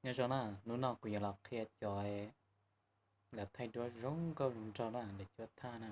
Nyob zoo na, hnub no kuv yuav los qhia cov lawv thaij duab zoo nkauj zoo nraug na, lawv cuab thaj na.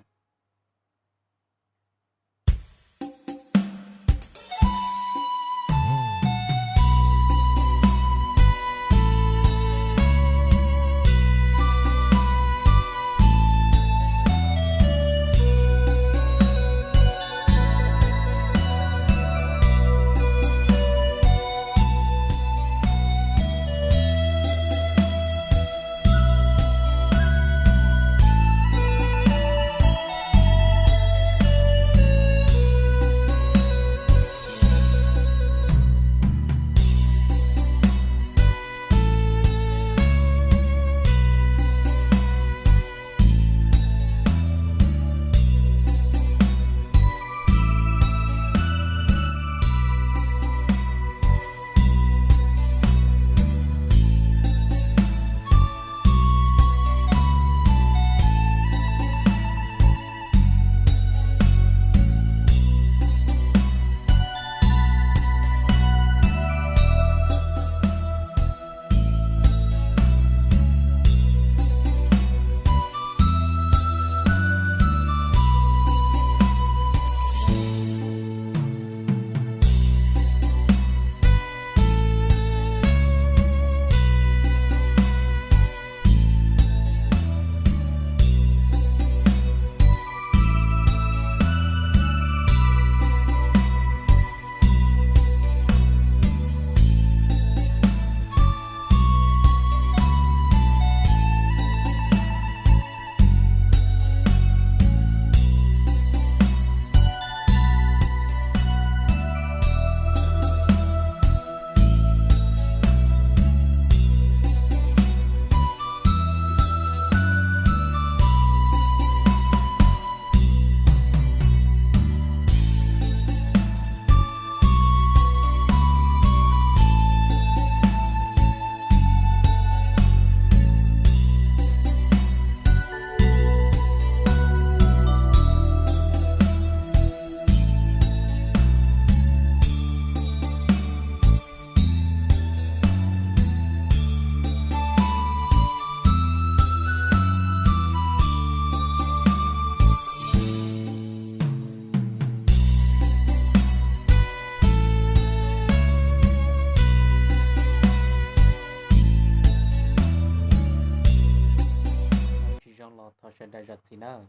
Tsis zoo los thov sawv daws zam txim nawb,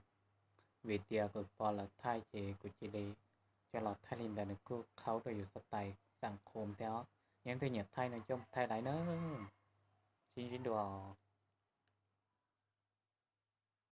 vim tias kuv pom lawv thaij ces kuv cia li coj los thaij li ntawd, nws kuj qhaub rau yus xav tais xam khum thiab os. Yog leej twg nyiam thaij no coj mus thaij laiv na. Sib ntsib dua.